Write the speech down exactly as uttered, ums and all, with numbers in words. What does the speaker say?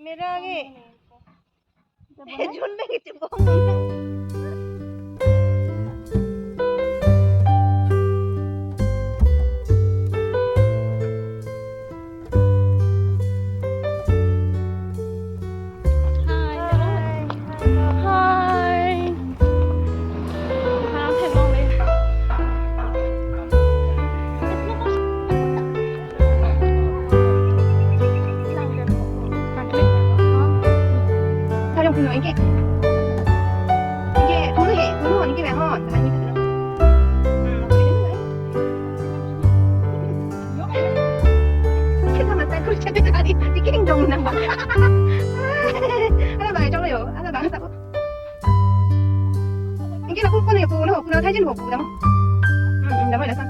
Mera ke. Jun beng kecebong. Hi. Hi. Kita mata kursi tadi, di keng dong nang ba. Ala bang, chong yo, ala bang, sabo. Anke lapu kono yo, puno, puno thajin ho, pu dam. Hmm, dam, dam.